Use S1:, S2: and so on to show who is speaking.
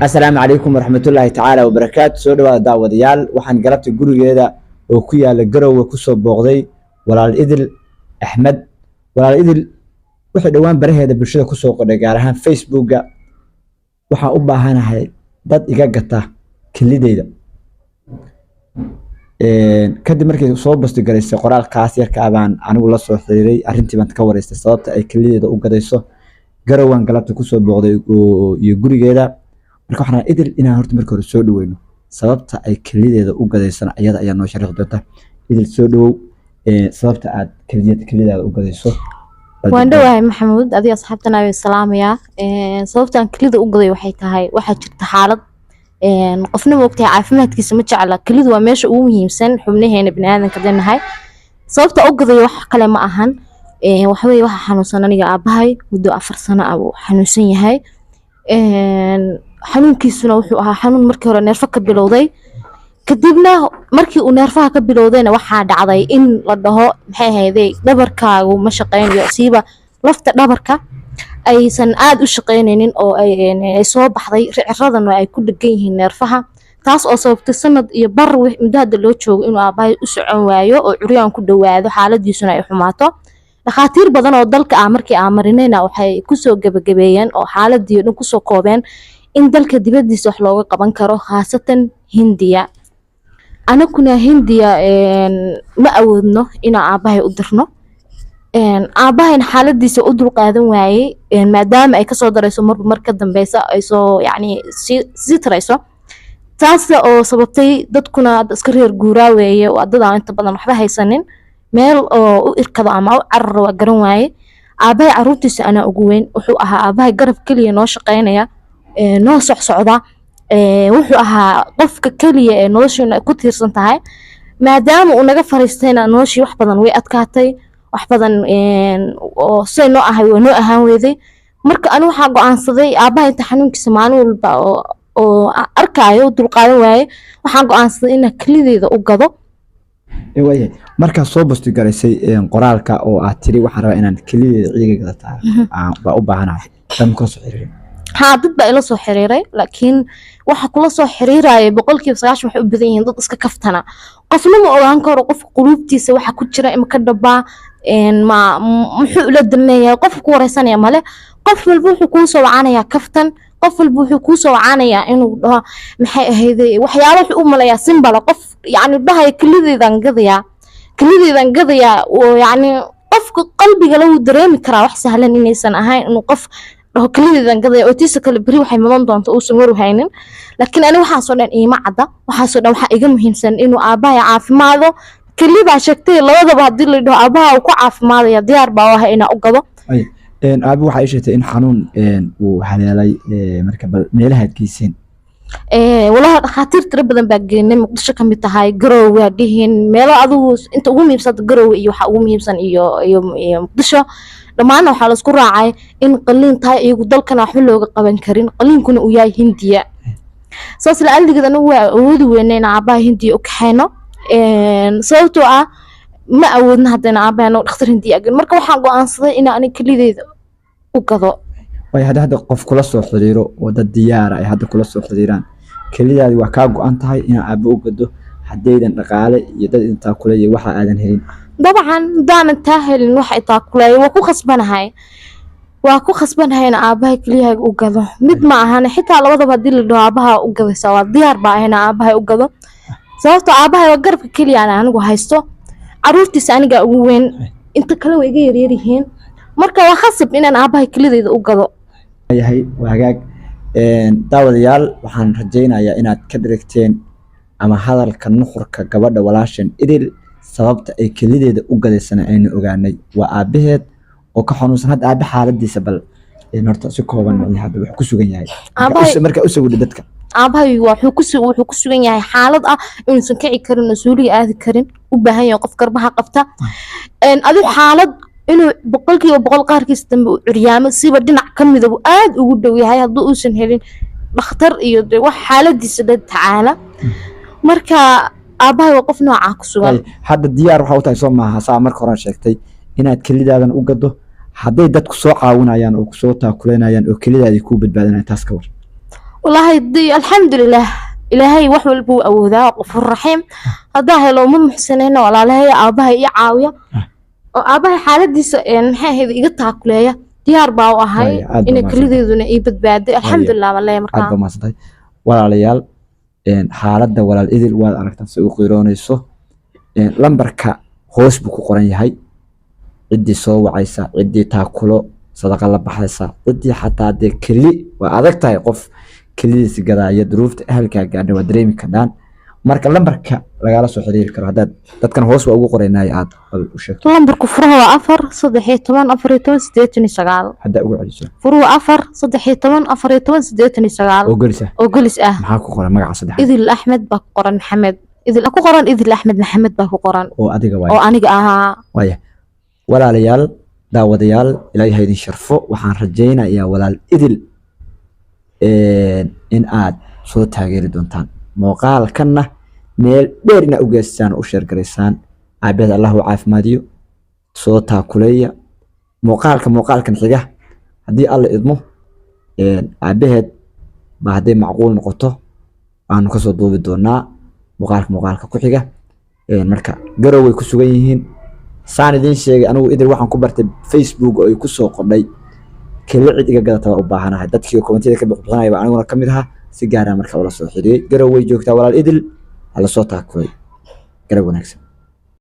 S1: Asalaamu calaykum waraxmatullaahi tacaala wabarakaatu. Soo dhawaada, daawadayaal. Waxaan galabta gurigeeda oo ku yaala Garowe kusoo booqday walaal Idil Axmed. Walaal Idil wuxuu dhowaan baraheeda bulshada kusoo qodhay, gaar ahaan Facebooka, "Waxaan u baahanahay dad iga gata kelideyda." Kadib markay soo post garaysay qoraalkaas yarka baan anigu la soo xiriiray. Arrintii baan ka wareystay, sababta ay kelideeda u gadayso. Garowaan galabta kusoo booqday iyo gurigeeda. Marka waxaan rabaa, Idil, inaan horta marka hore soo dhaweyno. Sababta ay kelideeda u gadaysana iyada ayaa noo sharixi doonta. Idil, soo dhawow. Sababta aad kelidaada u gadayso?
S2: Waan dhowahay, Maxamuud. Adiga asxaabtana ayaan salaamayaa. Sababtaan kelida u gaday waxay tahay, waxaa jirta xaalad qofna ma ogtahay caafimaadkiisa ma jecla. Kelidu waa meesha ugu muhiimsan xubnaheena biniaadanka danahay. Sababta u gaday wax kale ma ahan. Waxaweye, waxaa xanuunsan aniga aabahay muddo 4 sano ah uu xanuunsan yahay. Xanuunkiisuna wuxuu ahaa xanuun markii hore neerfo ka bilowday. Kadibna markii uu neerfaha ka bilowdayna, waxaa dhacday in la dhaho, maxay ahayday, dhabarkaagu ma shaqeynayo, siiba lafta dhabarka aysan aad u shaqeynaynin oo ay soo baxday riciradana ay ku dhegan yihiin neerfaha, taas oo sababtay sanad iyo bar muddo hadda loo joogo inuu aabahay u socon waayo oo curyaan ku dhowaado, xaaladiisuna ay xumaato. Dhakhaatiir badan oo dalka ah markii aan marinayna, waxay kusoo gebagabeeyeen oo xaaladii oo dhan kusoo koobeen in dalka dibadiisa wax looga qaban karo, khaasatan Hindiya. Anaguna Hindiya ma awoodno inaan aabahay u dirno. Aabahayna xaaladiisa u dulqaadan waayey, maadaama ay kasoo darayso marba mar ka dambeysa, ay soo yacni sii tarayso, taas oo sababtay. Dadkuna hadda iska reer guuraa weeye, waa dad aan inta badan waxba haysanin, meel oo u irkado ama u cararo waa garan waaye. Aabahay caruurtiisa anaa ugu weyn. Wuxuu ahaa aabahay garab keliya noo shaqeynaya, noo socsocda. Wuxuu ahaa qofka keliya ee nolosheena ay ku tiirsan tahay. Maadaama uu naga fariistayna, noloshii wax badan way adkaatay, wax badan oo say noo ahay waa noo ahaan weyday. Marka ani waxaa go-aansaday, aabaha inta xanuunkiisa maalin walba oo aan arkaayo u dulqaadan waaye, waxaan go-aansaday inaan kelideeda u gado.
S1: Waayahay, markaad soo post garaysay qoraalka oo aad tiri, "Waxaan rabaa inaan kelideeda ciiga gadataa baa u baahanahay," dad ma kula soo xiriirin?
S2: Haa, dad baa ila soo xiriiray, laakiin waxa kula soo xiriiraya 90% waxay u badan yihiin dad iska kaftana. Qofna ma ogaan karo qofka quluubtiisa waxa ku jira, ima ka dhabaa, ma muxuu ula dameeyaa. Qofka ku wareysanaya male. Qof walba wuxuu kuu soo wacanayaa kaftan. Qof walba wuxuu kuu soo wacanayaa inuu dhaho, maxay ahayday, waxyaalo wuxuu u malayaa simbala. Qof yacni dhahaya, "Kelideedaan gadayaa, kelideedaan gadayaa," oo yacni qofka qalbiga la wuu dareemi karaa wax sahlan inaysan ahayn inuu qof dhaho, "Kelideedaan gadaya," oo tiisa kale beri waxay mudan doonto uusan waru haynin. Laakiin ani waxaasoo dhan iima cadda. Waxaasoo dhan waxaa iga muhiimsan inuu aabbahay caafimaado. Keli baa sheegtay, labadaba haddii la dhaho aabbaha uu ku caafimaadaya, diyaar baa u ahay inaa u gado.
S1: Ay, aabi waxaa ii sheegtay in xanuun uu haleelay. Marka bal meelahaad geyseen?
S2: Walahi, dhakhaatiir tiro badan baa geynay, Muqdisho ka mid tahay, Garowe waa dhihin, meelo adigu inta ugu muhiimsan Garowe iyo waxaa ugu muhiimsan iyo Muqdisho. Dhammaanna waxaa laisku raacay in qaliin tahay, iyagu dalkana waxba looga qaban karin, qaliinkuna uu yahay Hindiya. Saas la-aligeed anagu waa awoodi weyne in aabbaha Hindiya u kaxayno, sababtoo ah ma awoodna haddana aabbaha anoo dhakhtar Hindiya agin. Marka waxaan go-aansaday in aniga kelideeda u gado.
S1: Waayo, hadda qof kula soo xiriiro oo dad diyaara ay hadda kula soo xiriiraan, kelidaadi waa kaa go-an tahay inaa aabbo u gado, haddaydan dhaqaale iyo dad intaa kule iyo waxa aadan helin?
S2: Dabcan, haddaanan taa helin wax itaakuleeyo, waa ku khasbanahay, waa ku khasbanahay in aabahay keliyahayga u gado. Mid ma ahan, xitaa labadaba haddii la dhaho aabaha u gadaysa, waa diyaar baa ah in aabahay u gado, sababtoo aabahay waa garabka keliya aan anigu haysto. Caruurtiisa anigaa ugu weyn, inta kale way iga yaryar yihiin. Marka waa khasab inaan aabahay kelidayda u gado.
S1: Yahay, waa hagaag. Daawadayaal, waxaan rajaynayaa inaad ka dheregteen ama hadalka nuxurka gabadha walaashan Idil. Sababta ay kelideeda u gadaysana aynu ogaanay, waa aabaheed oo ka xanuunsan. Hadda aabe xaaladiisa bal horta si kooban macnaha hadda wuxuu ku sugan yahay marka u sawirda dadka?
S2: Aabahay wuxuu ku sugan yahay xaalad ah inuusan kici karin oo suuliga aadi karin, u baahan yahay qof garbaha qabta. Adigu xaalad inuu 100% qaarkiis dambe uu curyaamo, siba dhinac ka mida uu aad ugu dhow yahay, haddii uusan helin dhakhtar iyo dee wax xaaladiisa la tacaala. Marka aabahay waa qof noocaa ku sugan.
S1: Ay, hadda diyaar waxaa u tahay, soo maaha, saa marka horan sheegtay, inaad kelidaadan u gado hadday dadku soo caawinayaan oo kusoo taakuleynayaan oo kelidaadii kuu badbaadinayan? Taas ka war.
S2: Wallaahi alxamdulilah, Ilaahay wax walba wuu awoodaa, Qafuur Raxiim. Haddaa helo uma muxsanayna walaalahay, aabahay ii caawiya oo aabahay xaaladiisa maxay ahayd iga taakuleeya, diyaar baa u ahay.
S1: Waaya, aad baa
S2: inay
S1: mahadsantahay.
S2: Kelideeduna ii badbaaday, alxamdulilah baan leeyahay.
S1: Aad
S2: Markaa
S1: baa mahadsantahay. Walaalayaal, xaaladda walaal Idil waad aragtaan si u qiiroonayso. Lambarka hoos buu ku qoran yahay. Ciddii soo wacaysa, ciddii taakulo sadaqa la baxaysa, ciddii xataa dee keli waa adag tahay, qof kelidiisa gadaaya, duruufta ahalkaa gaadha waa dareemi kardhaan. Marka lambarka lagala soo xiriiri karo, haddaad dadkan hoos waa ugu qoraynaayo, aad bal u sheegto.
S2: Lambarku furaha waa 4 13 14 89.
S1: Haddaa ugu celiso.
S2: Furuhu 4 13 14 89.
S1: Oo Golisa.
S2: Oo Golis ah.
S1: Maxaa ku qoran magaca saddexaad?
S2: Idil Axmed baa ku qoran, Maxamed Idil ku qoran, Idil Axmed Maxamed baa ku qoran.
S1: Oo adiga waay.
S2: Oo aniga ahaa.
S1: Waaya, walaalayaal, daawadayaal, Ilaahay ha idin sharfo. Waxaan rajaynayaa walaal Idil in aad soo taageeri doontaan, muuqaalkanna meel dheer inaad u geystaan oo u share garaysaan. Aabaheed Allah u caafimaadiyo, soo taakuleeya. Muuqaalka muuqaalkan xiga, haddii Alla idmo, aabaheed ba hadday macquul noqoto aanu kasoo duubi doonaa muuqaalka muuqaalka ku xiga. Marka Garow way ku sugan yihiin, saan idiin sheegay. Anigu Idil waxaan ku bartay Facebook oo ay ku soo qodhay "Keli cid iga gadata waa u baahanahay". Dadkii commentiyada ka bixinaya baa aniguna kamid ahaa, si gaara marka ula soo xiriiriyey. Garow way joogtaa walaal Idil, hala soo taakulay. Garab wanaagsan.